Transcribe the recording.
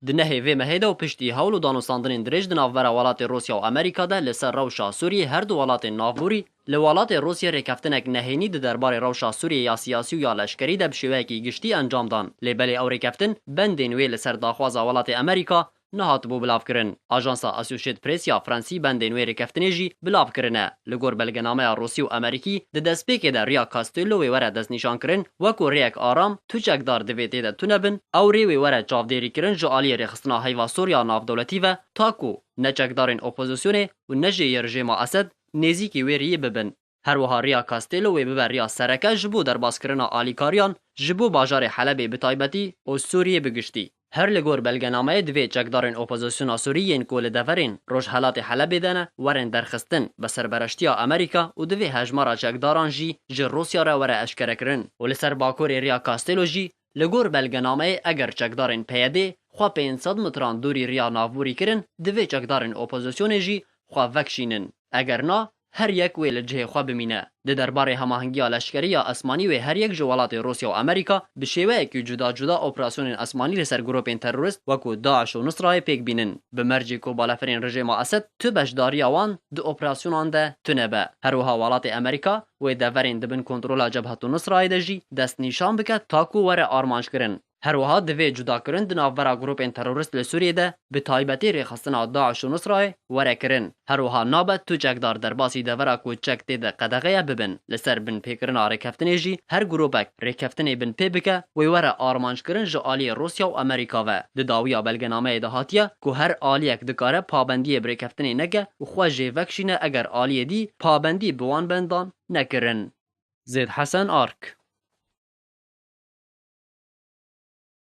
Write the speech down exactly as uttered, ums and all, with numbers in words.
Di nehê vê mehê de û piştî hewl û danûstandinên dirêj di navbera welatê Rûsya û Amerîka de li ser rewşa Sûriyê her du welatên navborî, li welatê Rûsya rêkeftinek nehênî di derbarê rewşa Sûriyê ya siyasî û ya leşkerî de bi şêweyekî giştî encam dan. Lê belê ew rêkeftin bendên wê li ser daxwaza welatê Amerîka nehatibû bilavkirin. Ajansa Associated Press ya Fransî bendên wê rêkeftinê jî bilav kirine. Li gor belgenameya Rûsî û Amerîkî di destpêkê de riya Castello wê were destnîşankirin, wekû rêyek aram, tu çekdar divê tê de tune bin, ew rê wê were çavdêrîkirin ji aliyê rêxistina heyva sor ya navdewletî ve, ta ku ne çekdarên opozisyonê û ne jî yê rejêma Esed nêzîkî wê riyê bibin. Her wiha riya Castello wê bibe riya sereke ji bo derbaskirina alîkariyan ji bo bajarê Helebê bi taybetî û Sûriyê bi giştî. Her li gor belgenameyê divê çekdarên opozisyona Sûrî yên ku li deverên rojhelatê Helebê de ne werin derxistin bi serbereştiya Amerîka û divê hejmara çekdaran jî ji Rûsya re were eşkerekirin. Û li ser bakurê riya Castello jî, li gor belgenameyê, eger çekdarên P Y D xwe pênc sed metran dûrî riya navborî kirin, divê çekdarên opozisyonê jî xwe vekişînin. Eger na, her yek wê li cihê xwe bimîne. Di derbarê hemahengiya leşkerî ya esmanî wê her yek ji welatê Rûsya û Amerîka bi şêweyekî cuda cuda operasyonên esmanî li ser grûpên terorîst wekû DAIŞ û Nusrayê pêk bînin. Bi mercê ku balafirên rejêma Esed tu beşdariya wan di operasyonan de tune be. Her wiha welatê Amerîka wê deverên di bin kontrola Cebhetu Nusrayê de jî destnîşan bike ta ku were armanckirin. Her wiha divê cudakirin di navbera grûpên terorîst li Sûriyê de, bi taybetî rêxistina DAIŞ û Nusrayê, were kirin. Her wiha nabe tu çekdar derbasî devera ku çek tê de qedexeye bibin. Li ser binpêkirina rêkeftinê jî her grûpek rêkeftinê binpê bike, wê were armanckirin ji aliyê Rûsya û Amerîka ve. Di dawiya belgenameyê de hatiye ku her aliyek dikare pabendiyê bi rêkeftinê neke û xwe jê vekişîne eger aliyê dî pabendî bi wan bendan nekirin. Zêd Hesen Ark.